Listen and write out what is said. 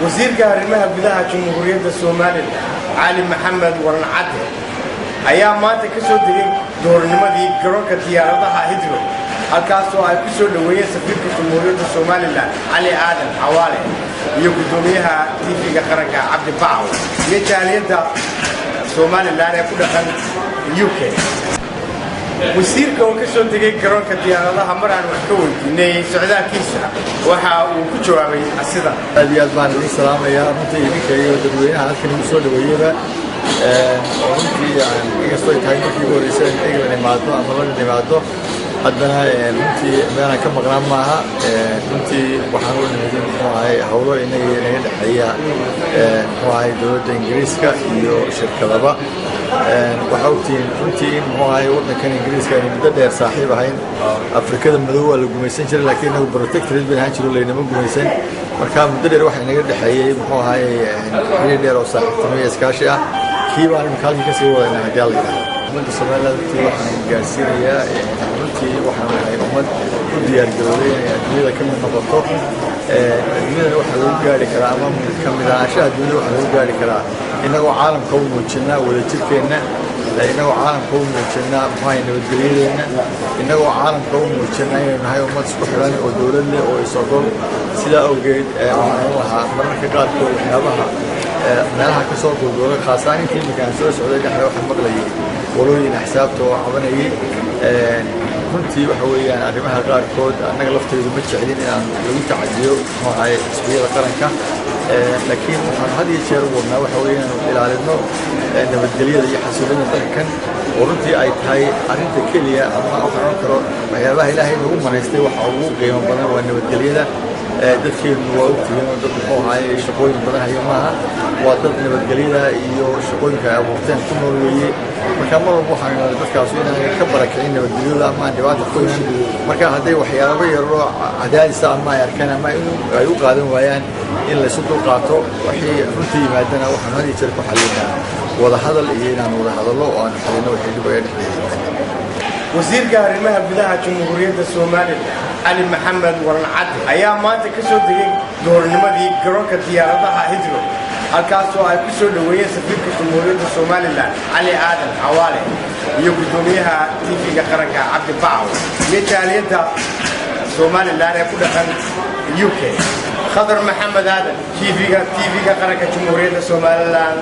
Wasiirka arrimaha gudaha Jamhuuriyadda Somaliland Cali Maxamed Waran Cadde ayaa maanta ka soo degay duhurnimadii garoonka diyaaradaha Heathrow, halkaasoo ay ku soo dhoweeyeen safiirka Jamhuuriyadda Somaliland Cali Aadan Xawaale iyo guddoomiyaha TV-ga qaranka Cabdi Bacaw iyo jaaliyadda Somaliland ee ku dhaqan UK. Wasiirka oo ka soo degay garoonka diyaaradaha mar aan wax ka weydiinay socdaalkiisa waxa uu ku jawaabay sida: Aad iyo aad baan idin salaamayaa runtii, idinka iyo dadweynaha halkan igu soo dhaweeyeyba, oo runtii inkastoo ay tahay markii ugu horreysay in England imaado ama London imaado, haddana runtii meelaan ka maqnaan maaha. Runtii waxaan u nimid muxuu ahay howlo inaga naga dhexeeya muxuu ahay dowladda Ingiriiska iyo shirkadaba. Waxaa ogtihiin runtii in muxuu ahay waddankan Ingiriiska aynu muddo dheer saaxiib ahayn. Afrikada madow waa la gumaysan jiray, laakiin inagu protectorate bayn ahaan jiro, laynama gumaysan. Marka muddo dheer waxa inaga dhexeeyey muxuu ahay xiriir dheer oo saaxiibtimo iyo iskaashi ah. Kii baan imika halkii kasii wadayna haddii Alla yidhahdo. Ummadda Somaliland runtii waxaan gaarsiinayaa, runtii waxaan nahay ummad u diyaargarowday inay adduunyada ka mid noqoto. Adduunyadana waxaa lagu gaari karaa, ama ka mid ahaanshaha adduunyada waxaa lagu gaari karaa, innagoo caalamka u muujina wadajirkeenna, innagoo caalamka u muujina muxuu nabadgelyadeenna, innagoo caalamka u muujina inaynu nahay ummad isku xidhan oo dowlad leh oo is-ogol. Sidaa awgeed waxaan lahaa mararka qaarkood waxyaabaha meelaha ka soo duuduubay, khaasaan intii iminka aan soo socday dhexda, waxaan maqlayay walooyin axsaabta oo cabanayay. Runtii waxa weeyaan arrimaha qaarkood annaga lafteedu ma jeclin inaan lagu tacadiyo muxuu ahay xisbiyada qaranka, laakiin waxaan had iyo jeer u wadnaa waxa weeye inaanu ilaalino nabadgelyada iyo xasiloonida dalkan, oo runtii ay tahay arrinta keliya ama waxaan oran karo waxyaabaha Ilaahay nagu manaystay waxa ugu qiimo badan waa nabadgelyada. Dadkeenu waa ogtihiin oo dad muxuu ahaay shaqooyin badan hayo maaha, waa dad nabadgelyada iyo shaqooyinka ay abuurteen ku nool weeye. Marka mar walba waxaan idhahdaa dadkaasu inaanay ka barakicin nabadgelyada ama aan dhibaata ku iman. Marka hadday waxyaabo yaroo cadaadisa ama ay arkaan ama ay u qaadan waayaan, in laysu dulqaato. Wixii runtii yimaadana waxaan had iyo jeer ku xalinaa wada hadal iyo inaan wada hadallo oo aan xalino wixii dhib aga dhexdeeda. Wasiirka arrimaha gudaha Jamhuuriyadda Somaliland Cali Maxamed Waran Cadde ayaa maanta ka soo degay duhurnimadii garoonka diyaaradaha Heathrow, halkaasoo ay ku soo dhoweeyeen safiirka Jamhuuriyadda Somaliland Cali Aadan Xawaale iyo guddoomiyaha TV-ga qaranka Cabdi Bacaw iyo jaaliyadda Somaliland ee ku dhaqan UK. Khadar Maxamed Aadan, TV-ga qaranka Jamhuuriyadda Somaliland.